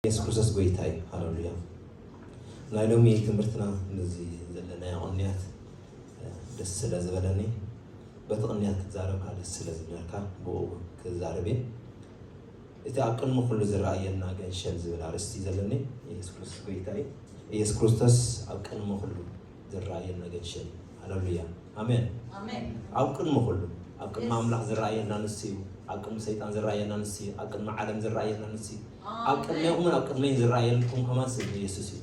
የሱስ ክርስቶስ ጎይታ እዩ። ሃለሉያ። ናይ ሎሚ ትምህርትና ምስዚ ዘለናዮ ቅንያት ደስ ስለ ዝበለኒ፣ በቲ ቅንያት ክትዛረብ ከኣ ደስ ስለ ዝብለካ ብኡ ክዛረብ እየ። እቲ ኣብ ቅድሚ ኩሉ ዝረኣየና ገንሸል ዝብል ኣርእስቲ ዘለኒ፣ የሱስ ክርስቶስ ጎይታ እዩ። የሱስ ክርስቶስ ኣብ ቅድሚ ኩሉ ዝረኣየና ገንሸል እዩ። ሃለሉያ። ኣሜን። ኣሜን። ኣብ ቅድሚ ኩሉ፣ ኣብ ቅድሚ ኣምላኽ ዝረኣየና ንሱ እዩ። ኣብ ቅድሚ ሰይጣን ዝረኣየና ንሱ እዩ። ኣብ ቅድሚ ዓለም ዝረኣየና ንሱ እዩ። ኣብ ቅድሜኹምን ኣብ ቅድመይን ዝረኣየልኩም ከማን ስም የሱስ እዩ።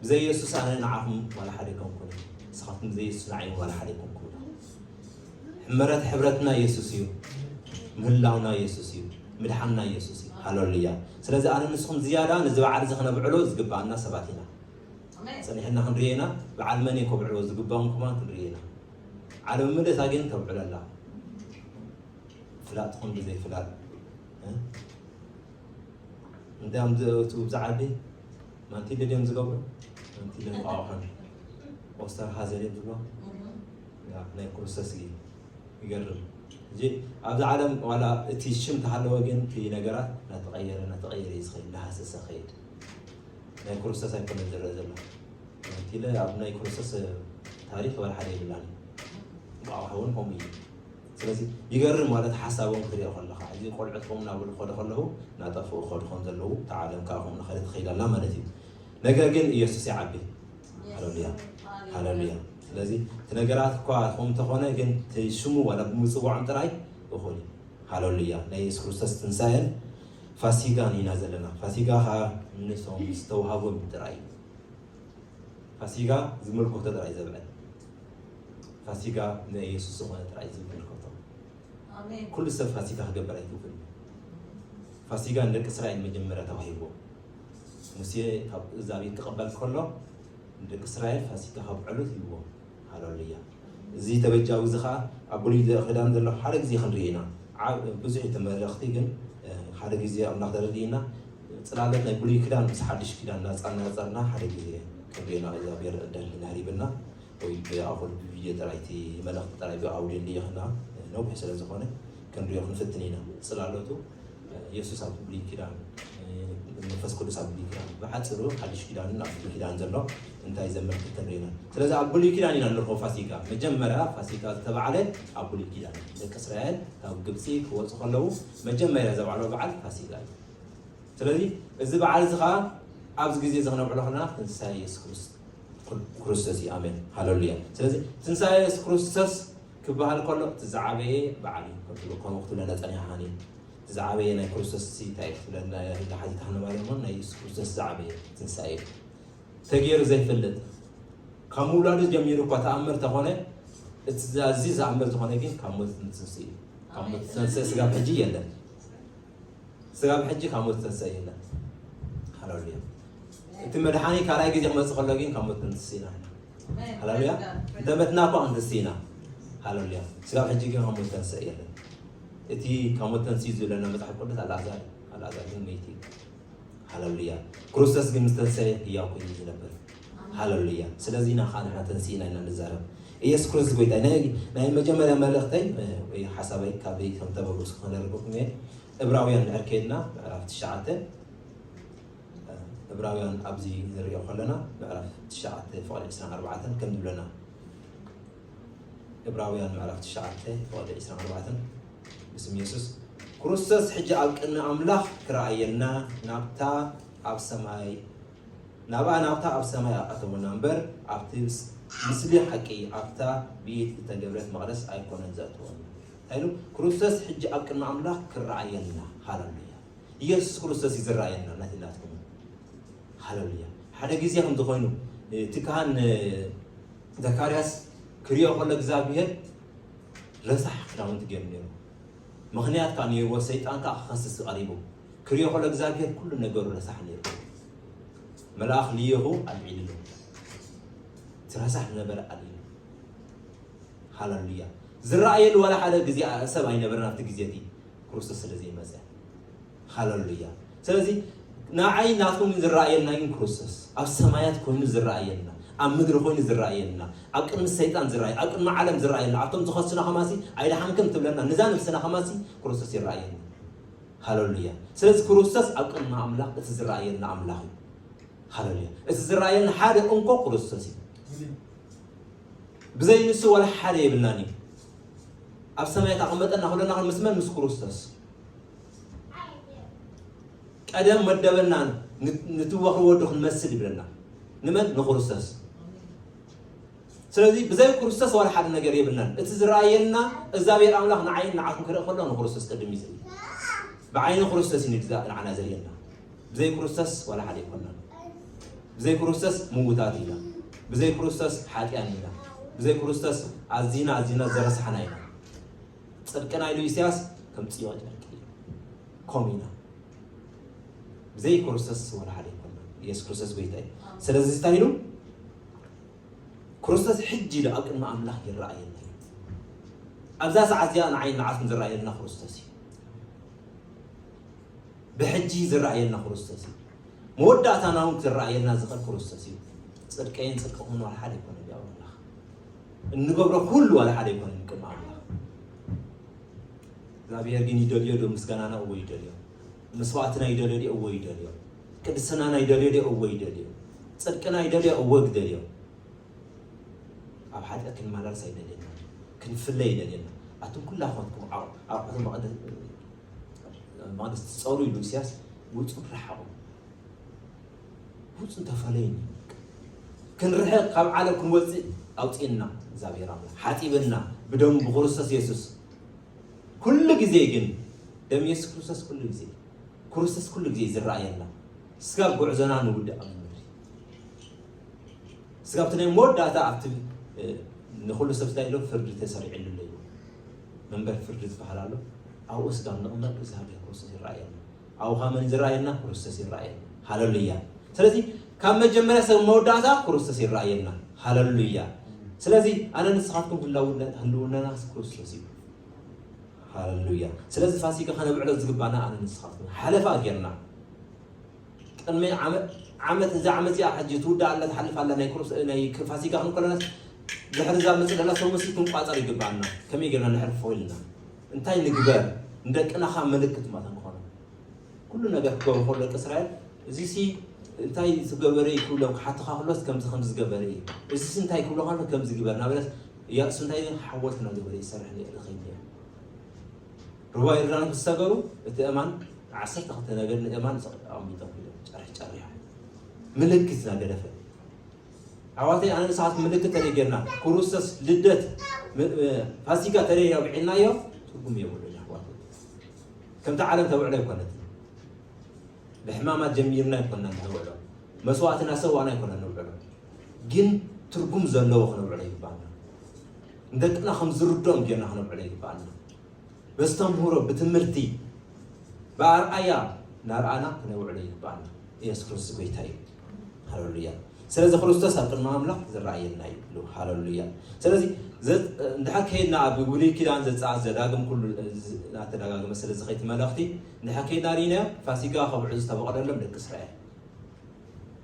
ብዘይ የሱስ ኣነ ንዓኹም ዋላ ሓደ ኣይኮንኩን። ንስኻትኩም ብዘይ የሱስ ንዓይ ዋላ ሓደ ኣይኮንኩም። ሕመረት ሕብረትና የሱስ እዩ። ምህላውና የሱስ እዩ። ምድሓንና የሱስ እዩ። ሃለሉያ። ስለዚ ኣነ ንስኹም ዝያዳ ነዚ በዓል እዚ ክነብዕሎ ዝግባኣና ሰባት ኢና። ኣሜን። ጸኒሕና ክንርኢ ኢና። በዓል መን እዩ ከብዕሎ ዝግባኦም ከማን ክንርኢ ኢና። ዓለም ምልእታ ግን ተብዕሎ ኣላ። ፍላጥ ትኹን ብዘይ ፍላጥ። እ? እንዲያም ዝ-፣ እቱ ብዛ ዓዲ ማንቲለ ድዮም ዝገብሩ? ማንቲለ ቋቑሖን ኦስተር ሃዘ ድዮም ዝብሎ? እህ። ያ፣ ናይ ክርስቶስ እዩ። ይገርም። እዚ ኣብዚ ዓለም ዋላ እቲ ሽም ተሃለወ፣ ግን እቲ ነገራት እናተቐየረ፣ እናተቐየረ እዩ ዝኸይድ፣ እናሃሰሰ ኸይድ። ናይ ክርስቶስ ኣይኮነን ዝረአ ዘሎ። ማንቲለ ኣብ ናይ ክርስቶስ ታሪኽ ዋላ ሓደ የብላን። ብኣውሓ እውን ከምኡ እዩ። ስለዚ ይገርም ማለት ሓሳቦም ክትሪኦ ከለኻ፣ እዚ ቆልዑት ከምኡ እናበሉ ክኸዱ ከለዉ እናጠፍኡ ክኸዱ ከም ዘለዉ፣ እታ ዓለም ከኣ ከምኡ እናኸደት ትኸይድ ኣላ ማለት እዩ። ነገር ግን ኢየሱስ ይዓቢ። ሃሌሉያ። ሃሌሉያ። ስለዚ እቲ ነገራት እኳ ከምኡ እንተኾነ ግን እቲ ሽሙ ዋላ ብምጽዋዖም ጥራይ እኹል እዩ። ሃሌሉያ። ናይ የሱስ ክርስቶስ ትንሳኤን ፋሲጋን ኢና ዘለና። ፋሲጋ ከኣ ንሶም ዝተዋህቦም ጥራይ እዩ። ፋሲጋ ዝምልከቶ ጥራይ ዘብዕል። ፋሲጋ ንኢየሱስ ዝኾነ ጥራይ ዝምልከቶ። ኣሜን። ኩሉ ሰብ ፋሲጋ ክገብር ኣይትኽእልን። ፋሲጋ ንደቂ እስራኤል መጀመርያ ተዋሂብዎ። ሙሴ ካብ እግዚኣብሔር ክቕበል ከሎ ንደቂ እስራኤል ፋሲጋ ከብዕሉ ሂብዎም። ሃሌሉያ። እዚ ተበጃዊ እዚ ኸኣ ኣብ ብሉይ ኪዳን ዘሎ ሓደ ግዜ ክንርኢ ኢና። ዓ-፣ ብዙሕ እቲ መልእኽቲ ግን፣ እ፣ ሓደ ግዜ ኣምላኽ ተረዲእና፣ ጽላሎት ናይ ብሉይ ኪዳን ምስ ሓድሽ ኪዳን እናጻ-፣ እናጻርና ሓደ ግዜ ክንርኢ ኢና። እግዚኣብሔር ዕድል እንድሕር ሂብና፣ ወይ ብኣኹል ብቪድዮ ጥራይ እቲ መልእኽቲ ጥራይ ብኣውድዮ እንድየ ኽና ነዊሕ ስለ ዝኾነ ክንሪኦ ክንፍትን ኢና። ጽላሎቱ የሱስ ኣብ ብሉይ ኪዳን፣ መንፈስ ቅዱስ ኣብ ብሉይ ኪዳን፣ ብሓጺሩ ሓድሽ ኪዳንን ኣብ ብሉይ ኪዳን ዘሎ እንታይ ዘመልክት ንርኢ ኢና። ስለዚ ኣብ ብሉይ ኪዳን ኢና ንረኽቦ ፋሲካ። መጀመርያ ፋሲካ ዝተባዕለ ኣብ ብሉይ ኪዳን፣ ደቂ እስራኤል ካብ ግብጺ ክወጹ ከለዉ መጀመርያ ዘብዓልዎ በዓል ፋሲካ እዩ። ስለዚ እዚ በዓል እዚ ኸኣ ኣብዚ ግዜ እዚ ክነብዕሎ ከለና ትንሳኤ የሱስ ክርስ-፣ ክርስቶስ እዩ። ኣሜን። ሃሌሉያ። ስለዚ ትንሳኤ የሱስ ክርስቶስ ክበሃል ከሎ እቲ ዝዓበየ በዓል እዩ። ከም ትብሎ፣ ከምኡ ክትብለና ጸኒሕኻኒ። እቲ ዝዓበየ ናይ ክርስቶስ እዚ እንታይ እዩ ክትብለና ኢልና ሓቲትካኒ ማለት እሞ፣ ናይ የሱስ ክርስቶስ ዝዓበየ ትንሳኤ እዩ። ተገይሩ ዘይፈልጥ፣ ካብ ምውላዱ ጀሚሩ እኳ ተኣምር ተኾነ፣ እቲ ዛ-፣ እዚ ዝኣምር ዝኾነ ግን ካብ ሞት እንትንስእ እዩ። ካብ ሞት ዝተንስአ ስጋብ ሕጂ የለን። ስጋብ ሕጂ ካብ ሞት ዝተንስአ የለን። ሃሌሉያ። እቲ መድሓኒ ካልኣይ ግዜ ክመጽእ ከሎ ግን ካብ ሞት ተንስእ ኢና። ሃሌሉያ። እንተ መትና እኳ ክንትንስእ ኢና። ሃሌሉያ። ስጋብ ሕጂ ግን ካብ ሞት ተንስእ የለን። እቲ ካብ ሞት ተንስኡ ዝብለና መጽሓፍ ቅዱስ ኣልኣዛር፣ ኣልኣዛር ግን መይቲ እዩ። ሃሌሉያ። ክርስቶስ ግን ምስ ተንሰአ ህያው ኮይኑ እዩ ዝነብር። ሃሌሉያ። ስለዚ ኢና ኸዓ ንሕና ተንሲእና ኢና ንዛረብ። ኢየሱስ ክርስቶስ ጎይታ። ናይ፣ ናይ መጀመርያ መልእኽተይ፣ እ፣ ወይ ሓሳበይ ካብ ከምተበግሱ ክነርበኩም እየ። ዕብራውያን እንድሕር ከይድና ምዕራፍ ትሽዓተ፣ እ፣ ዕብራውያን ኣብዚ ንሪኦ ከለና ምዕራፍ ትሽዓተ ፍቕዲ ዕስራን ኣርባዕተን ከም ዝብለና። ዕብራውያን ምዕራፍ ትሽዓተ ፍቕዲ ዕስራን ኣርባዕተን ብስም የሱስ፣ ክርስቶስ ሕጂ ኣብ ቅድሚ ኣምላኽ ክረኣየልና ናብታ ኣብ ሰማይ፣ ናብኣ ናብታ ኣብ ሰማይ ኣእተወና እምበር ኣብቲ ምስ-፣ ምስሊ ሓቂ ኣብታ ብኢድ እተገብረት መቕደስ ኣይኮነን ዘእተወና። እንታይ ኢሉ? ክርስቶስ ሕጂ ኣብ ቅድሚ ኣምላኽ ክረኣየልና። ሃሌሉያ። ኢየሱስ ክርስቶስ እዩ ዝረኣየና፣ ናተይ ናትኩም። ሃሌሉያ። ሓደ ግዜ ከምዚ ኮይኑ፣ እቲ ካህን ዘካርያስ ክሪኦ ከሎ እግዚኣብሔር ረሳሕ ክዳውንቲ ገይሩ ነይሩ። ምኽንያት ከዓ ነይርዎ፣ ሰይጣን ከዓ ክኸስስ ቀሪቡ። ክሪኦ ከሎ እግዚኣብሔር ኩሉ ነገሩ ረሳሕ ነይሩ። መልኣኽ ልኢኹ ኣልዒልሉ። እቲ ረሳሕ ዝነበረ ኣልዒሉ። ሃሌሉያ። ዝረኣየሉ ዋላ ሓደ ግዜ ሰብ ኣይነበረን ኣብቲ ግዜ እቲ ክርስቶስ ስለ ዘይመጸ። ሃሌሉያ። ስለዚ ንዓይ ናትኩም ዝረኣየልና ግን ክርስቶስ፣ ኣብ ሰማያት ኮይኑ ዝረኣየልና፣ ኣብ ምድሪ ኮይኑ ዝረኣየልና፣ ኣብ ቅድሚ ሰይጣን ዝረኣየ፣ ኣብ ቅድሚ ዓለም ዝረኣየልና፣ ኣብቶም ዝኸሱና ከማሲ ኣይደሓንክን ትብለና፣ ንዛ ነብስና ከማሲ ክርስቶስ ይረኣየልና። ሃለሉያ። ስለዚ ክርስቶስ ኣብ ቅድሚ ኣምላኽ እቲ ዝረኣየልና ኣምላኽ እዩ። ሃለሉያ። እቲ ዝረኣየልና ሓደ እንኮ ክርስቶስ እዩ። ብዘይ ንሱ ዋላ ሓደ የብልናን እዩ። ኣብ ሰማይ ተቐመጠና ኩለና ምስ መን? ምስ ክርስቶስ። ቀደም መደበና ንትወኽሪ ወዱ ክንመስል ይብለና። ንመን? ንክርስቶስ። ስለዚ ብዘይ ክርስቶስ ዋላ ሓደ ነገር የብልናን። እቲ ዝረኣየልና እግዚኣብሔር ኣምላኽ ንዓይን ንዓኹም ክርኢ ከሎ ንክርስቶስ ቅድም ይስል። ብዓይኒ ክርስቶስ እዩ ንግዛእ ንዓና ዘርእየና። ብዘይ ክርስቶስ ዋላ ሓደ ኣይኮናን። ብዘይ ክርስቶስ ምውታት ኢና። ብዘይ ክርስቶስ ሓጢኣን ኢና። ብዘይ ክርስቶስ ኣዚና ኣዚና ዘረሳሕና ኢና። ጽድቅና ኢሉ ኢሳያስ ከም ጽዮ ጨርቂ እዩ። ኮም ኢና። ብዘይ ክርስቶስ ዋላ ሓደ ኣይኮናን። ኢየሱስ ክርስቶስ ጎይታ እዩ። ስለዚ እንታይ ኢሉ? ክርስቶስ ሕጂ ኢሉ ኣብ ቅድሚ ኣምላኽ ይረኣየና እዩ። ኣብዛ ሰዓት እዚኣ ንዓይ ንዓኹም ዝረኣየና ክርስቶስ እዩ። ብሕጂ ዝረኣየና ክርስቶስ እዩ። መወዳእታና እውን ክረኣየና ዝኽእል ክርስቶስ እዩ። ጽድቀይን ጽድቅኹምን ዋላ ሓደ ኣይኮነን። ኣብ ኣምላኽ እንገብሮ ኩሉ ዋላ ሓደ ኣይኮነን ቅድሚ ኣምላኽ። እግዚኣብሔር ግን ይደልዮ ዶ? ምስጋናና እወ ይደልዮ። መስዋዕትና ይደልዮ ድዮ? እወ ይደልዮ። ቅድስናና ይደልዮ ድዮ? እወ ይደልዮ። ጽድቅና ይደልዮ? እወ ይደልዮ። ኣብ ሓጢኣት ክንመላለስ ኣይደልየና። ክንፍለ ይደልየና። ኣቱም ኩላኻትኩም ኣቑ-፣ ኣቑሑት መቕደ-፣ መቕደስ ትጸሩ ኢሉ ኢሳያስ፣ ውጹ ርሓቑ። ውጹ ተፈለዩኒ። ክንርሕቕ ካብ ዓለም ክንወጽእ ኣውጽእና እግዚኣብሔር ኣምላኽ። ሓጺብና ብደሙ ብክርስቶስ የሱስ። ኩሉ ግዜ ግን ደም የሱስ ክርስቶስ ኩሉ ግዜ፣ ክርስቶስ ኩሉ ግዜ ዝረኣየና። ስጋብ ጉዕዞና ንውድእ ኣብ ምድሪ። ስጋብ እቲ ናይ መወዳእታ ኣብቲ፣ እ፣ ንኹሉ ሰብ እንታይ ኢሎ ፍርዲ ተሰሪዕሉ ኣሎ እዩ። መንበር ፍርዲ ዝበሃል ኣሎ። ኣብኡ ስጋብ ንቕመጥ እግዚኣብሔር ክርስቶስ ይረኣየና። ኣብኡ ካብ መን ዝረኣየና? ክርስቶስ ይረኣየና። ሃለሉያ። ስለዚ ካብ መጀመርያ ሰብ መወዳእታ ክርስቶስ ይረኣየና። ሃለሉያ። ስለዚ ኣነ ንስኻትኩም ህላውነ-፣ ህልውናና ክርስቶስ እዩ። ሃለሉያ። ስለዚ ፋሲካ ከነብዕሎ ዝግባና ኣነ ንስኻትኩም ሓለፋ ጌርና። ቅድሚ ዓመት፣ ዓመት፣ እዛ ዓመት እዚኣ ሕጂ ትውዳእ ኣላ፣ ትሓልፍ ኣላ፣ ናይ ክርስ-፣ ናይ ፋሲካ ክንከለናስ ድሕሪ እዛ መጽእ ዘላ ሰሙን ሲ ክንቋጸር ይግባኣና። ከመይ ጌርና ነሕልፎ ኢልና? እንታይ ንግበር? ንደቅና ኸኣ ምልክት ማለት ንኾኖም። ኩሉ ነገር ክገብሩ ከሎ ደቂ እስራኤል፣ እዚ ሲ እንታይ ዝገበረ እዩ ክብሎም ክሓትኻ ከሎስ ከምዚ ከምዚ ዝገበረ እዩ። እዚ ሲ እንታይ ክብሎ ከሎ ከምዚ ግበር። ናበለስ እያ እሱ እንታይ ሓወልቲ እናገበረ ይሰርሕ ነይሩ፣ ይኸይድ ነይሩ። ሩባ ዮርዳኖስ ምስ ሰገሩ፣ እቲ እማን ዓሰርተ ክልተ ነገድ ንእማን ኣቐሚጦም ሂዶም፣ ጨርሒ ጨሪሖም። ምልክት እናገደፈ። ኣሕዋተይ፣ ኣነ ንስኻትኩም ምልክት ተደይ ጌርና፣ ክርስቶስ ልደት፣ ም-፣ እ፣ ፋሲካ ተደይ ኣውዒልናዮ፣ ትርጉም የብሉን፣ ኣሕዋተይ። ከምቲ ዓለም ተውዕሎ ኣይኮነትን። ብሕማማት ጀሚርና ኣይኮናን ነውዕሎ። መስዋዕቲ እናሰዋእና ኣይኮናን ነውዕሎ። ግን ትርጉም ዘለዎ ክነውዕሎ ይግባኣና። ንደቅና ከም ዝርድኦም ጌርና ክነውዕሎ ይግባኣና። በስተምህሮ፣ ብትምህርቲ፣ ብኣርኣያ እናርኣና ክነውዕሎ ይግባኣና። ኢየሱስ ክርስቶስ ጎይታ እዩ። ሃሌሉያ። ስለዚ ክርስቶስ ኣብ ቅድሚ ኣምላኽ ዝረኣየና እዩ። ሃሌሉያ። ስለዚ ዘ-፣ እንድሕር ከይድና ኣብ ብሉይ ኪዳን ዘጸኣት ዘዳግም ኩሉ፣ ዝ-፣ እናተደጋገመ ስለ ዝኸይድ መልእኽቲ፣ እንድሕር ከይድና ርኢናዮ፣ ፋሲጋ ከብዕሉ ዝተፈቐደሎም ደቂ እስራኤል።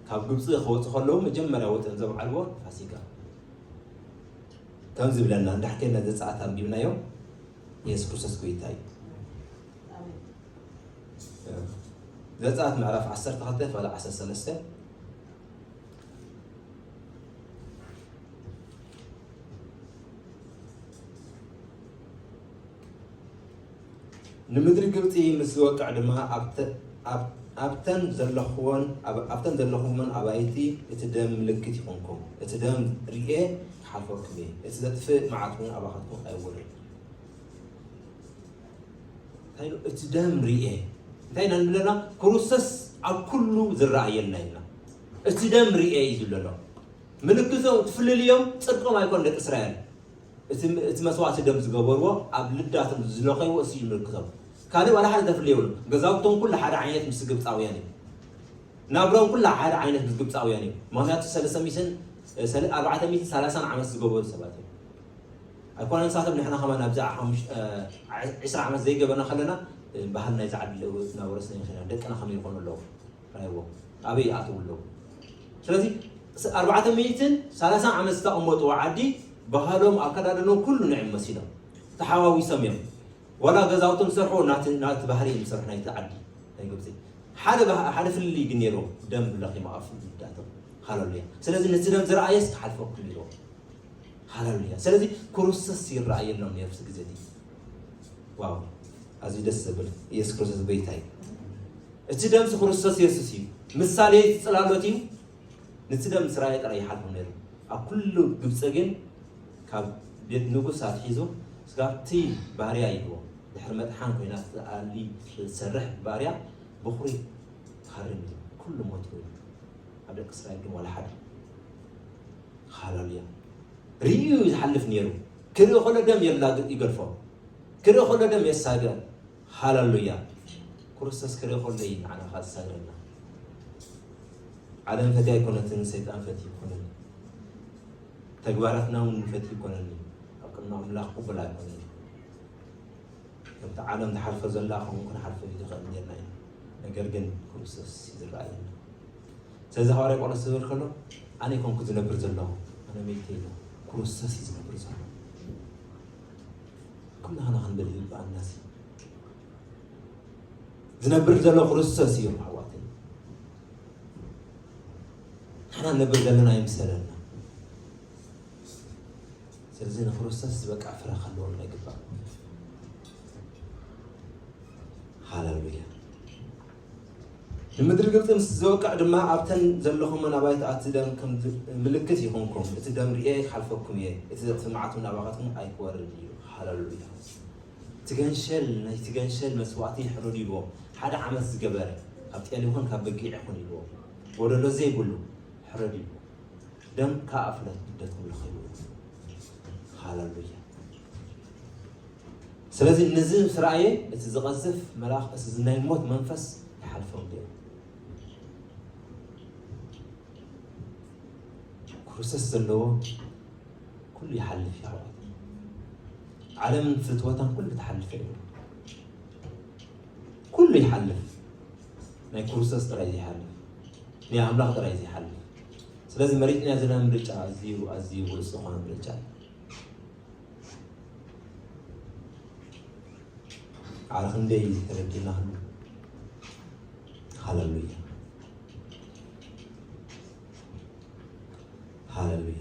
ካብ ግብጺ ክወጹ ከለዉ መጀመርያ ወጺኦም ዘብዓልዎ ፋሲጋ። ከም ዝብለና፣ እንድሕር ከይድና ዘጸኣት ኣንቢብናዮ፣ ኢየሱስ ክርስቶስ ጎይታ እዩ። ዘጸኣት ምዕራፍ ዓሰርተ ክልተ፣ ፈለግ ዓሰርተ ሰለስተ። ንምድሪ ግብጺ ምስ ዝወቅዕ ድማ ኣብተ-፣ ኣብ-፣ ኣብተን ዘለኽወን፣ ኣብ-፣ ኣብተን ዘለኹመን ኣባይቲ እቲ ደም ምልክት ይኹንኩም። እቲ ደም ርኤ ክሓልፈኩም እየ። እቲ ዘጥፍእ መዓት እውን ኣባኻትኩም ኣይውረድን። እንታይ ኢሉ? እቲ ደም ርኤ። እንታይ ኢና ንብለና? ክርስቶስ ኣብ ኩሉ ዝረኣየልና ኢና። እቲ ደም ርኤ እዩ ዝብለሎ። ምልክቶም፣ እቲ ፍልልዮም ጽድቆም ኣይኮን ደቂ እስራኤል። እቲ፣ እቲ መስዋዕቲ ደም ዝገበርዎ ኣብ ልዳቶም ዝለኸይዎ እሱ እዩ ምልክቶም። ካልእ ዋላ ሓደ ተፍሊ የብሉ። ገዛውቶም ኩሉ ሓደ ዓይነት ምስ ግብጻውያን እዩ። ናብራኦም ኩላ ሓደ ዓይነት ምስ ግብጻውያን እዩ። ምኽንያቱ ሰለስተ ሚእትን፣ ሰለ-፣ ኣርባዕተ ሚእትን ሰላሳን ዓመት ዝገበሩ ሰባት እዮም። ኣይኮነን ንሳቶም ንሕና ከማን ኣብዚ ሓሙሽ-፣ እ፣ ዒስራ ዓመት ዘይገበርና ከለና፣ እ፣ ባህል ናይዚ ዓዲ ለ-፣ እናወረስና ይኸና። ደቅና ከመይ ይኾኑ ኣለዉ? ራይዎ። ኣበይ ይኣትዉ ኣለዉ? ስለዚ ስ-፣ ኣርባዕተ ሚእትን ሰላሳን ዓመት ዝተቐመጥዎ ዓዲ ባህሎም፣ ኣከዳድኖም ኩሉ ንዕም መሲሎም ተሓዋዊሶም እዮም። ዋላ ገዛውቶም ዝሰርሑ ናቲ ናቲ ባህሪ እዮም ዝሰርሑ ናይቲ ዓዲ ናይ ግብፂ። ሓደ ባህ- ሓደ ፍልልይ ግን ነይሩ፣ ደም ለኺሙ ኣፍ ዳቶም። ሃለሉያ። ስለዚ ነቲ ደም ዝረኣየስ ክሓልፈኩም ኢልዎ። ሃለሉያ። ስለዚ ክርስቶስ ይረኣየሎም ነይሩ እቲ ግዜ እቲ። ዋው፣ ኣዝዩ ደስ ዘብል። ኢየሱስ ክርስቶስ ጎይታ እዩ። እቲ ደምሲ ክርስቶስ የሱስ እዩ። ምሳሌ እቲ ጽላሎት እዩ። ነቲ ደም ስራኤ ጥራይ ይሓልፎም ነይሩ። ኣብ ኩሉ ግብፂ ግን ካብ ቤት ንጉስ ኣትሒዙ ስጋብ እቲ ባርያ ይህቦ። ድሕሪ መጥሓን ኮይና ትኣሊ ትሰርሕ ባርያ፣ በኹሪ ትሃርም እዩ። ኩሉ ሞት ኮይኑ ኣብ ደቂ እስራኤል ግን ዋላ ሓደ። ሃለሉያ። ርእዩ ዝሓልፍ ነይሩ። ክርኢ ከሎ ደም የላግ ይገድፎ። ክርኢ ከሎ ደም የሳግር። ሃለሉያ። ክርስቶስ ክርኢ ከሎ እዩ ንዓና ከዓ ዝሳግረና። ዓለም ፈትያ ኣይኮነትን፣ ሰይጣን ፈትዩ ይኮነን። ተግባራትና እውን ፈትዩ ይኮነን። ኣብ ቅድሚ ኣምላኽ ቅቡል ኣይኮነን። ከምቲ ዓለም ትሓልፎ ዘላ ከምኡ ክንሓልፎ ይኽእል ነርና ኢና። ነገር ግን ክርስቶስ እዩ ዝረኣየና። ስለዚ ሃዋርያ ጳውሎስ ዝብል ከሎ፣ ኣነ ኣይኮንኩ ዝነብር ዘለኹ፣ ኣነ መይተ ኢለ፣ ክርስቶስ እዩ ዝነብር ዘሎ። ኩላህና ክንብል ይግባኣና ሲ። ዝነብር ዘሎ ክርስቶስ እዩ ኣሕዋተይ። ንሕና ንነብር ዘለና ኣይምሰለና። ስለዚ ንክርስቶስ ዝበቅዕ ፍረ ክህልወና ይግባእ። ሃለሉያ። ንምድሪ ግብፂ ምስ ዘወቅዕ ድማ ኣብተን ዘለኹመን ኣባይቲ ኣቲ ደም ከም ዝ- ምልክት ይኹንኩም። እቲ ደም ርኤ ክሓልፈኩም እየ። እቲ ዘጥፊ መዓት እውን ኣባኻትኩም ኣይክወርድ እዩ። ሃለሉያ። እቲ ገንሸል ናይቲ ገንሸል መስዋእቲ ሕረዱ ይብዎም። ሓደ ዓመት ዝገበረ ካብ ጤል ይኹን ካብ በጊዕ ይኹን ይብዎም። ጎደሎ ዘይብሉ ሕረዱ ይብዎም። ደም ከኣ ፍለት ግደት ክብሉ ኸይብሉ። ሃለሉያ። ስለዚ ነዚ ምስ ረኣየ እቲ ዝቐዝፍ መልኣኽ፣ እቲ ናይ ሞት መንፈስ ይሓልፎም ነይሩ። ክርስቶስ ዘለዎ ኩሉ ይሓልፍ እዩ። ዓለምን ፍትወታን ኩሉ ትሓልፍ እዩ። ኩሉ ይሓልፍ። ናይ ክርስቶስ ጥራይ ዘይሓልፍ። ናይ ኣምላኽ ጥራይ ዘይሓልፍ። ስለዚ መሪጽና ዘለና ምርጫ ኣዝዩ ኣዝዩ ብሉጽ ዝኾነ ምርጫ እዩ። ዓረ ክንደይ ተረዲእና ኣሎ። ሃለሉያ። ሃለሉያ።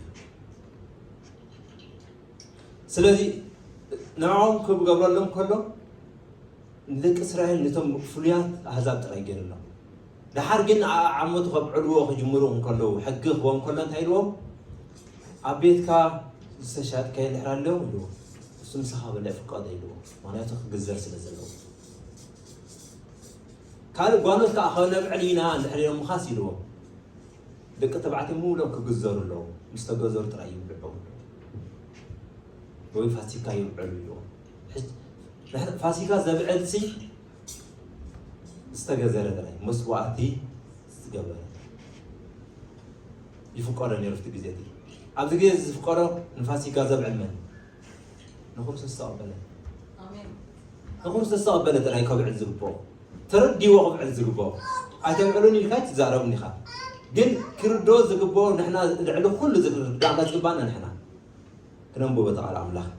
ስለዚ ንዕኦም ክገብረሎም ከሎ ንደቂ እስራኤል ነቶም ፍሉያት ኣህዛብ ጥራይ ገይርሎም። ደሓር ግን ኣ- ዓመቱ ከብዕልዎ ክጅምሩ እንከለዉ ሕጊ ክቦም ከሎ እንታይ ኢልዎም? ኣብ ቤትካ ዝተሻጥካዮ እንድሕር ኣሎ ኢልዎ። እሱ ምሳኻ በልዕ ፍቀዶ ኢልዎ። ምክንያቱ ክግዘር ስለ ዘለዎ። ካልእ ጓኖት ከዓ ከነብዕል ኢና እንድሕር ኢሎምኻስ ኢልዎም። ደቂ ተባዕትዮ ምሉኦም ክግዘሩ ኣለዎም። ምስ ተገዘሩ ጥራይ ይብልዑ። ወይ ፋሲካ ይብዕሉ ኣለዎም። ሕጂ ንሕና ፋሲካ ዘብዕል ሲ ዝተገዘረ ጥራይ መስዋእቲ ዝገበረ ይፍቀዶ ነይሩ። ኣብቲ ግዜ እቲ ኣብዚ ግዜ እዚ ዝፍቀዶ ንፋሲካ ዘብዕል መን? ንክርስቶስ ዝተቐበለ። ንክርስቶስ ዝተቐበለ ጥራይ ከብዕል ዝግብኦ፣ ተረዲዎ ከብዕል ዝግብኦ። ኣይተብዕሉን ኢልካ ኣይትዛረብን ኢኻ። ግን ክርዶ ዝግብኦ ንሕና ልዕሊ ኩሉ ዝርዳእና ዝግባና ንሕና ክነንብቦ ተቓል ኣምላኽ።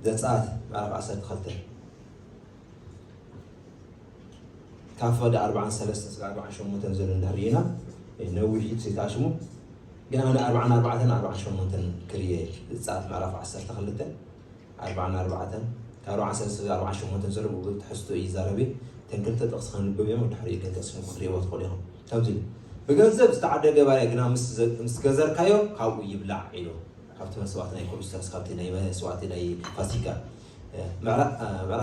ዘጸኣት ምዕራፍ ዓሰርተ ክልተ ካብ ፈደ ኣርባዓን ሰለስተን ስለ ኣርባዓን ሸሞንተን ዘሎ እንዳርኢና ነዊሕ እዩ ዘይተኣሽሙ። ግን ኣነ ኣርባዓን ኣርባዕተን ኣርባዓን ሸሞንተን ክርየ። ዘጸኣት ምዕራፍ ዓሰርተ ክልተ ኣርባዓን ኣርባዕተን ካብ ኣርባዓን ሰለስተን ኣርባዓን ሸሞንተን ዘሎ ብኡ ትሕዝቶ እዩ ይዛረብ። ተን ክልተ ጥቕሲ ከንብብ እዮም። ድሕሪ ግን ተስሙ ክትሪእዎ ትኽእሉ ኢኹም። ከምዚ ኢሉ፣ ብገንዘብ ዝተዓደገ ባርያ ግና ምስ ዘ- ምስ ገዘርካዮ ካብኡ ይብላዕ ኢሉ። ካብቲ መስዋእቲ ናይ ክርስቶስ፣ ካብቲ ናይ መስዋእቲ ናይ ፋሲካ። ምዕራፍ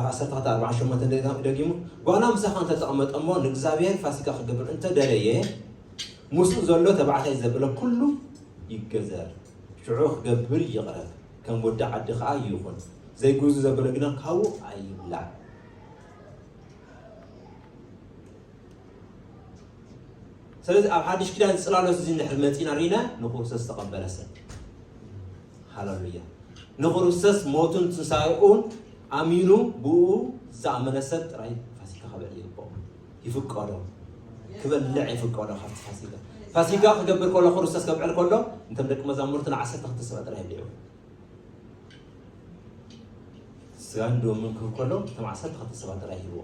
ዓሰርተ ክልተ ኣርባዓን ሸሞንተን ደጊሙ፣ ጓና ምሳኻ እንተተቐመጠ እሞ ንእግዚኣብሔር ፋሲካ ክገብር እንተደለየ፣ ምስኡ ዘሎ ተባዕታይ ዘበለ ኩሉ ይገዘር፣ ሽዑ ክገብር ይቕረብ፣ ከም ወዲ ዓዲ ኸኣ ይኹን፣ ዘይግዙ ዘበለ ግና ካብኡ ኣይብላዕ። ስለዚ ኣብ ሓድሽ ኪዳን ጽላሎት እዚ እንድሕር መጺና ርኢና ንክርስቶስ ዝተቐበለ ሰብ። ሃለሉያ። ንክርስቶስ ሞቱን ትንሳኤኡን ኣሚኑ ብኡ ዝኣመነ ሰብ ጥራይ ፋሲካ ክበልዕ ይግብኦ። ይፍቀዶ። ክበልዕ ይፍቀዶ ካብቲ ፋሲካ። ፋሲካ ክገብር ከሎ ክርስቶስ ከብዕል ከሎ እንቶም ደቂ መዛሙርቱ ንዓሰርተ ክልተ ሰባት ጥራይ ይብልዑ። ስጋን ደምን ክህብ ከሎ እቶም ዓሰርተ ክልተ ሰባት ጥራይ ሂብዎ።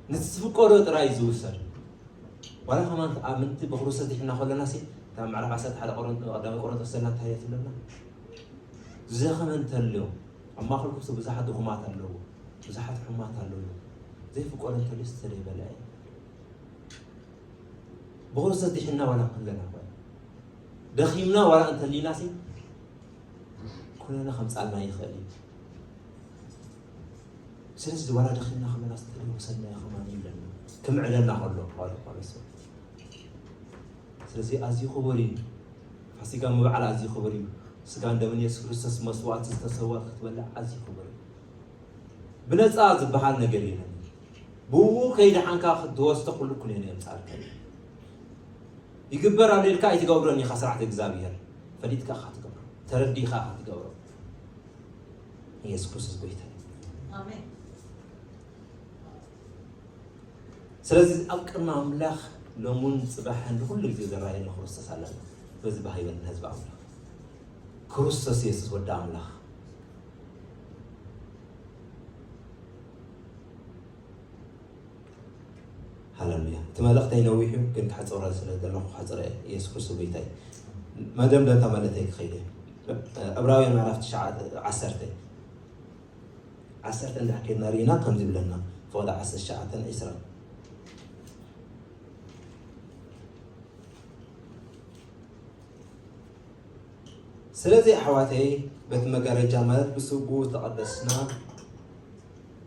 ነቲ ዝፍቀዶ ጥራይ እዩ ዝውሰድ። ዋላ ከማን ኣመንቲ ብክርስቶስ ድሒና ከለና ሲ እታ ምዕራፍ ዓሰርተ ሓደ ቆሮንቶ ቀዳማይ ቆሮንቶስ ዘለና እንታይ ትብለና? ዝደኸመ እንተልዮ ኣብ ማእከልኩም ብዙሓት ድኹማት ኣለዉ፣ ብዙሓት ሕሙማት ኣለዉ። ዘይፍቀዶ እንተልዮ ዝተደይበለ እዩ። ብክርስቶስ ድሒና ዋላ ከለና እኳ ደኺምና ዋላ እንተሊና ሲ ኩነነ ከምጻልና ይኽእል እዩ። ስለዚ ዋላ ደኺምና ከለና ዝተደወሰልና ከማን ይብለና ክምዕደና ከሎ ቃል ጳውሎስ። ስለዚ ኣዝዩ ክቡር እዩ። ፋሲካ ምብዓል ኣዝዩ ክቡር እዩ። ስጋን ደምን የሱስ ክርስቶስ መስዋዕቲ ዝተሰዋ ክትበልዕ ኣዝዩ ክቡር እዩ። ብነፃ ዝበሃል ነገር የለን። ብኡ ከይደሓንካ ክትወስዶ ኩሉ ኩነኔ የምፃልካ እዩ። ይግበር ኣሎ ኢልካ ኣይትገብሮን ኢኻ ስራሕቲ እግዚኣብሔር። ፈሊጥካ ኢኻ ትገብሮ፣ ተረዲኻ ኢኻ ትገብሮ። ኢየሱስ ክርስቶስ ጎይታ እዩ። ኣሜን። ስለዚ ኣብ ቅድሚ ኣምላኽ ሎሙን ጽባሕን ንኹሉ ግዜ ዝረኣየና ክርስቶስ ኣለና። በዚ ባህ ይበልና ህዝቢ ኣምላኽ። ክርስቶስ የሱስ ወዲ ኣምላኽ። ሃለሉያ። እቲ መልእኽተይ ነዊሕ እዩ፣ ግን ክሕጽረ ስለ ዘለኹ ክሕጽረ እየ። ኢየሱስ ክርስቶስ ጎይታ እዩ። መደምደምታ መልእኽተይ ክኸይድ እየ። ዕብራውያን ምዕራፍ ትሽዓተ ዓሰርተ ዓሰርተ እንድሕር ከይድና ርኢና ከምዚ ይብለና፣ ፍቕዲ ዓሰርተ ትሽዓተን ዕስራን። ስለዚ ኣሕዋተይ በቲ መጋረጃ ማለት ብስጉ ዝተቐደስና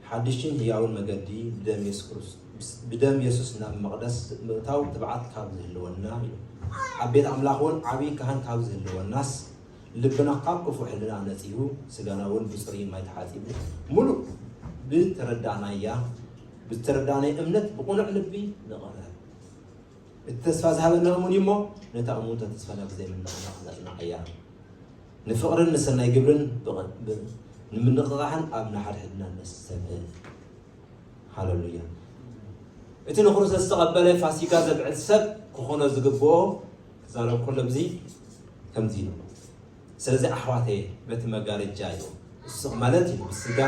ሓድሽን ህያውን መገዲ ብደም የሱስ ክርስቶስ ብደም የሱስ ናብ መቕደስ ምእታው ትብዓት ካብ ዝህልወና እዩ። ኣብ ቤት ኣምላኽ እውን ዓብዪ ካህን ካብ ዝህልወናስ ልብና ካብ ክፉእ ሕልና ነጺሁ፣ ስጋና እውን ብጽሩይ ማይ ተሓጺቡ፣ ምሉእ ብተረዳእናያ ብተረዳእናይ እምነት ብቕኑዕ ልቢ ንቕረብ። እቲ ተስፋ ዝሃበና እሙን እዩ እሞ፣ ነታ እሙንቶ ተስፋና ብዘይ ምንቕናቕ ነጽንዓያ። ንፍቕርን ንሰናይ ግብርን ብቕ- ብ- ንምንቕቓሕን ኣብ ንሓድሕድና ነስተብህል። ሃለሉያ። እቲ ንክርስቶስ ዝተቐበለ ፋሲካ ዘብዕል ሰብ ክኾኖ ዝግብኦ ክዛረብ ከሎ ብዚ ከምዚ ኢሉ። ስለዚ ኣሕዋተየ በቲ መጋረጃ እዩ። እሱ ማለት እዩ ብስጋ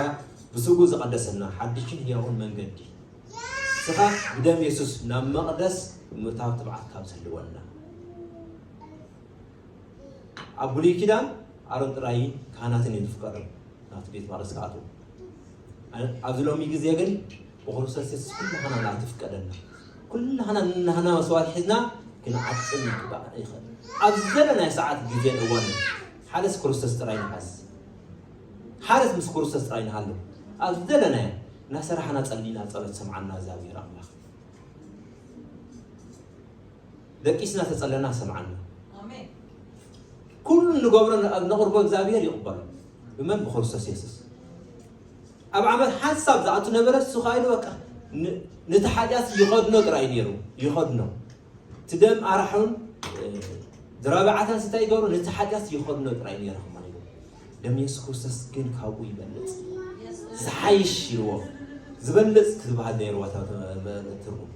ብስጉ ዝቐደሰና ሓድሽን ህያውን መንገዲ። ንስኻ ብደም የሱስ ናብ መቕደስ ምእታው ትብዓት ካብ ዝህልወና። ኣብ ብሉይ ኪዳን ኣሮን ጥራይ ካህናትን እዩ ዝፍቀዶም ናብቲ ቤት መቕደስ ክኣትዉ። ኣብዚ ሎሚ ግዜ ግን ብክርስቶስ የሱስ ኩላህና ኢና ትፍቀደና። ኩላህና ንናህና መስዋእቲ ሒዝና ክንዓጥን ይግባእ ይኽእል። ኣብ ዘለናዮ ሰዓት ግዜን እዋንን ሓደስ ክርስቶስ ጥራይ ንሓዝ። ሓደስ ምስ ክርስቶስ ጥራይ ንሃሉ። ኣብ ዘለናዮ እናሰራሕና ጸሊና ጸሎት ሰምዓና እግዚኣብሔር ኣምላኽ። ደቂስና ተጸለና ሰምዓና። ኣሜን። ኩሉ እንገብሮ ነቕርቦ እግዚኣብሔር ይቕበሎ። ብመን? ብክርስቶስ የሱስ። ኣብ ዓመት ሓንሳብ ዝኣቱ ነበረ እሱ ኸዓ ኢሉ በቃ ን- ነቲ ሓጢኣት ይኸድኖ ጥራይ ነይሩ። ይኸድኖ። እቲ ደም ኣራሑን ዝራብዓታን ስታይ ይገብሩ ነቲ ሓጢኣት ይኸድኖ ጥራይ ነይሩ። ከማን ኢሉ ደም የሱስ ክርስቶስ ግን ካብኡ ይበልጽ። ዝሓይሽ ኢልዎ። ዝበልጽ ክትበሃል ነይርዋ እታ ትርጉም።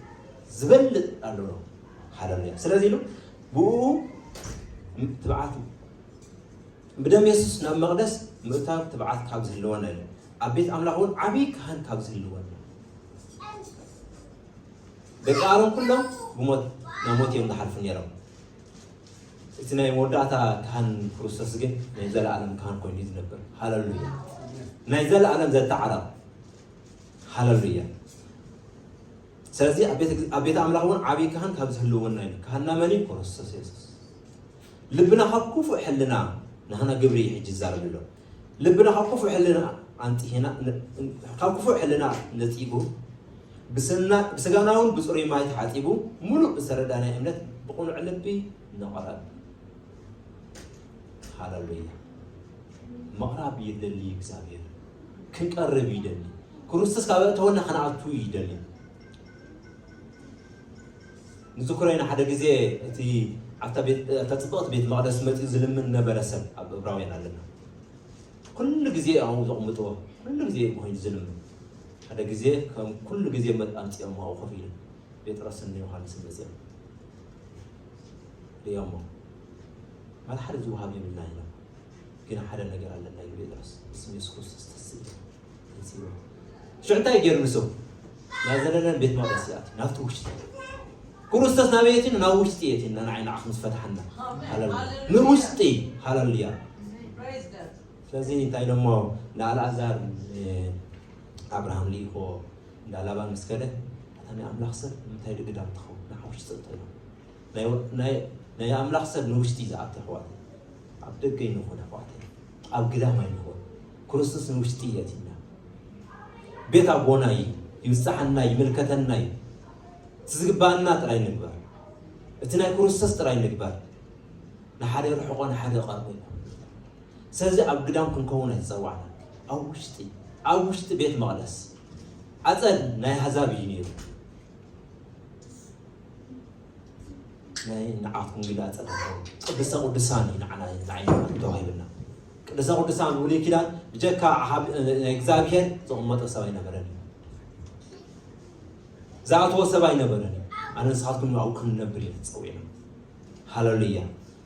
ዝበልጽ ኣሎ። ሃለሉያ። ስለዚ ኢሉ ብኡ ትብዓት ብደም የሱስ ናብ መቕደስ ምእታው ትብዓት ካብ ዝህልወና እዩ። ኣብ ቤት ኣምላኽ እውን ዓብዪ ካህን ካብ ዝህልወና። ደቂ ኣሮን ኩሎም ብሞት ናብ ሞት እዮም ዝሓልፉ ነይሮም። እቲ ናይ መወዳእታ ካህን ክርስቶስ ግን ናይ ዘለኣለም ካህን ኮይኑ እዩ ዝነብር። ሃለሉያ። ናይ ዘለኣለም ዘተዓረቕ። ሃለሉያ። ስለዚ ኣብ ቤት ኣብ ቤት ኣምላኽ እውን ዓብዪ ካህን ካብ ዝህልወና እዩ። ካህንና መን እዩ? ክርስቶስ የሱስ። ልብና ካብ ክፉእ ሕልና ንህና ግብሪ እዩ ሕጂ ዝዛረብ ዘሎ። ልብና ካብ ክፉእ ሕልና ኣንጽሂና ካብ ክፉእ ሕልና ነጺጉ ብስና ብስጋና እውን ብጽሩይ ማይ ተሓጺቡ ምሉእ ዝተረዳናይ እምነት ብቕኑዕ ልቢ ንቐረብ። ሃለሉያ። ምቕራብ ይደሊ እግዚኣብሔር። ክንቀርብ ይደሊ። ክርስቶስ ካብ እተወና ከነኣቱ ይደሊ። ንዝክሮ ኢና ሓደ ግዜ እቲ ኣብታ ቤት ኣብታ ጽብቕቲ ቤት መቕደስ መጺኡ ዝልምን ነበረ ሰብ ኣብ እብራውያን ኣለና። ኩሉ ግዜ ኣብኡ ዘቕምጥዎ ኩሉ ግዜ ኮይኑ ዝልምን ሓደ ግዜ ከም ኩሉ ግዜ ኣምጺኦም ኣብኡ ኮፍ ኢሉ ጴጥሮስን ዮሃንስን መጺኦም ርእዮሞ ማለት ሓደ ዝወሃብ የብልና ኢና፣ ግን ሓደ ነገር ኣለና ኢሉ ጴጥሮስ፣ ብስም የሱስ ክርስቶስ ተስእ ኢሉ ተንሲኡ። ሽዑ እንታይ ገይሩ ንሱ? ናብ ዘለለን ቤት መቕደስ ይኣትዩ፣ ናብቲ ውሽጢ። ክርስቶስ ናበይ የእትዩና? ናብ ውሽጢ የእትዩና፣ ንዓይ ንዓኹም ዝፈትሓና። ሃለሉያ። ንውሽጢ። ሃለሉያ። ስለዚ እንታይ ኢሎሞ ንኣልኣዛር፣ ንኣብርሃም ልኢኽዎ፣ እንዳ ላባን ምስ ከደ፣ ኣታ ናይ ኣምላኽ ሰብ ንምንታይ ድግዳም ትኸውን? ንዓ ውሽጢ እቶ ኢሎም። ናይ ኣምላኽ ሰብ ንውሽጢ ዝኣቱ ኣሕዋት፣ ኣብ ደገ ይንኹን ኣሕዋት፣ ኣብ ግዳም ኣይንኹን። ክርስቶስ ንውሽጢ የእትዩና። ቤት ኣቦና እዩ፣ ይብጽሓና፣ ይምልከተና እዩ። እቲ ዝግባኣና ጥራይ ንግበር። እቲ ናይ ክርስቶስ ጥራይ ንግበር። ንሓደ ርሕቆ፣ ንሓደ ቀርቦ ይኹን። ስለዚ ኣብ ግዳም ክንከውን ኣይተጸዋዕና። ኣብ ውሽጢ፣ ኣብ ውሽጢ ቤት መቕደስ። ኣጸድ ናይ ኣህዛብ እዩ ነይሩ። ናይ ንዓኹም ግዳ ኣጸድ ኣይኮነን። ቅድስተ ቅዱሳን እዩ ንዓና፣ ንዓይ ተዋሂብና። ቅድስተ ቅዱሳን ብሉይ ኪዳን ብጀካ ኣሃብ-፣ ናይ እግዚኣብሔር ዝቕመጦ ሰብ ኣይነበረን እዩ። ዝኣተዎ ሰብ ኣይነበረን እዩ። ኣነ ንስኻትኩም ኣብኡ ክንነብር ኢና ተጸዊዕና። ሃለሉያ።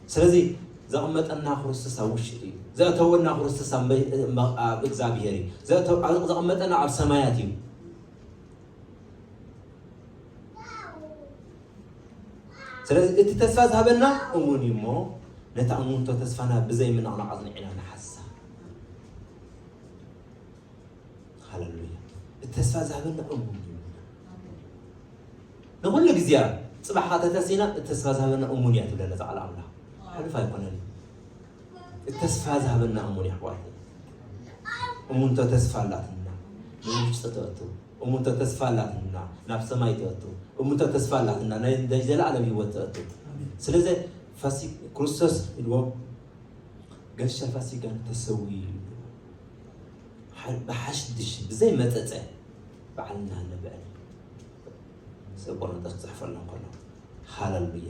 ስለዚ ዘቕመጠና ክርስቶስ ኣብ ውሽጢ እዩ። ዘእተወና ክርስቶስ ኣብ መ-፣ ኣብ እግዚኣብሔር እዩ። ዘእተ-፣ ዘቕመጠና ኣብ ሰማያት እዩ። ስለዚ እቲ ተስፋ ዝሃበና እሙን እዩ እሞ፣ ነታ እሙንቶ ተስፋና ብዘይ ምንቕናቕ ኣጽኒዕና ንሓስሳ። ሃለሉያ። እቲ ተስፋ ዝሃበና እሙን እዩ። ንኹሉ ግዜ ጽባሕ ኸዓ ተተሲና፣ እቲ ተስፋ ዝሃበና እሙን እያ ትብለና እዛ ቃል ኣምላኽ። ሕሉፍ ኣይኮነን። እቲ ተስፋ ዝሃበና እሙን እዩ፣ ኣሕዋት። እሙንቶ ተስፋ ኣላትና፣ ንውሽጢ ተእቱ። እሙንቶ ተስፋ ኣላትና፣ ናብ ሰማይ ተእቱ። እሙንቶ ተስፋ ኣላትና፣ ናይ፣ ናይ ዘለኣለም ህይወት ተእቱ። ስለዚ ፋሲ-፣ ክርስቶስ ኢልዎ፣ ገንሸል ፋሲካና ተሰዊኡ፣ ሓ-፣ ብሓድሽ ብዘይ መጸጸ ባዕልና ንብዕል። ሰብ ቆሮንቶስ ክጽሕፈሎም ከሎ፣ ሃለሉያ።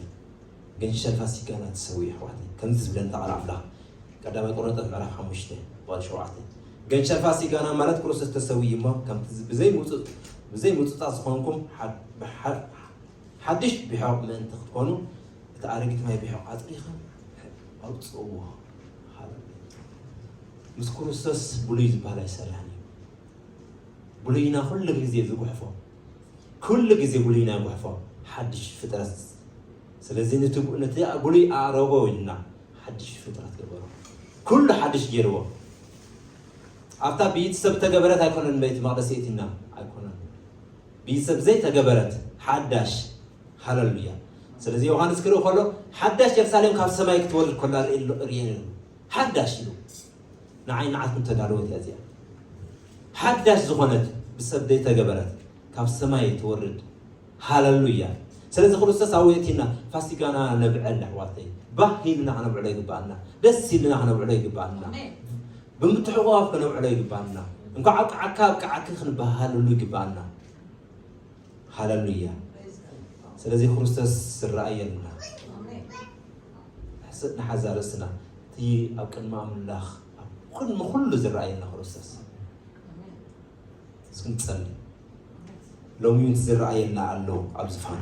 ገንሸል ፋሲካና ተሰዊኡ፣ ኣሕዋተይ። ከምዚ ዝብለና ቃል ኣምላኽ፣ ቀዳማይ ቆሮንቶስ ምዕራፍ ሓሙሽተ፣ ቁጽሪ ሸውዓተ። ገንሸል ፋሲካና ማለት ክርስቶስ ተሰዊኡ እሞ፣ ከምቲ ብዘይ ምጹ-፣ ብዘይ ምጹጻ ዝኾንኩም ሓድ-፣ ብሓ-፣ ሓድሽ ብሖቕ ምእንቲ ክትኮኑ፣ እቲ ኣረጊት ማይ ብሖቕ ኣጽሪኽም ኣውጽእዎ። ሃለሉያ። ምስ ክርስቶስ ብሉይ ዝበሃል ኣይሰርሕን እዩ። ብሉይና ኩሉ ግዜ ዝጉሕፎ፣ ኩሉ ግዜ ብሉይና ይጉሕፎ፣ ሓድሽ ፍጥረት። ስለዚ ነቲ፣ ነቲ ብሉይ ኣዕረጎ ኢልና ሓድሽ ፍጥረት ገበሮ። ኩሉ ሓድሽ ገይርዎ። ኣብታ ብኢድ ሰብ ተገበረት ኣይኮነን፣ ቤት መቕደስ የእቲና ኣይኮነን። ብኢድ ሰብ ዘይተገበረት ሓዳሽ። ሃለሉያ። ስለዚ ዮሃንስ ክርኢ ከሎ ሓዳሽ የሩሳሌም ካብ ሰማይ ክትወርድ ከላ ርእየ ኣሎ፣ ርእየ ነይሩ። ሓዳሽ ኢሉ። ንዓይ ንዓትኩም ተዳለወት እያ እዚኣ። ሓዳሽ ዝኾነት ብሰብ ዘይተገበረት ካብ ሰማይ ትወርድ። ሃለሉያ። ስለዚ ክርስቶስ ኣብኡ የእቲና ፋሲካና ነብዕል ኣሕዋተይ። ባህ ኢልና ከነብዕሎ ይግባኣና። ደስ ኢልና ከነብዕሎ ይግባኣና። ኣሜን። ብምትሕቑቓፍ ከነብዕሎ ይግባኣና። እንኳዕ ኣብቅዓካ ኣብቅዓኪ ክንበሃሃለሉ ይግባኣና። ሃለሉያ። ስለዚ ክርስቶስ ዝረኣየልና። ሕስ-፣ ንሓዛ ርእስና። እቲ ኣብ ቅድሚ ኣምላኽ፣ ኣብ ቅድሚ ኩሉ ዝረኣየልና ክርስቶስ። እስኪ ንጸሊ። ሎሚ እውን ዝረኣየልና ኣሎ ኣብ ዝፋኑ።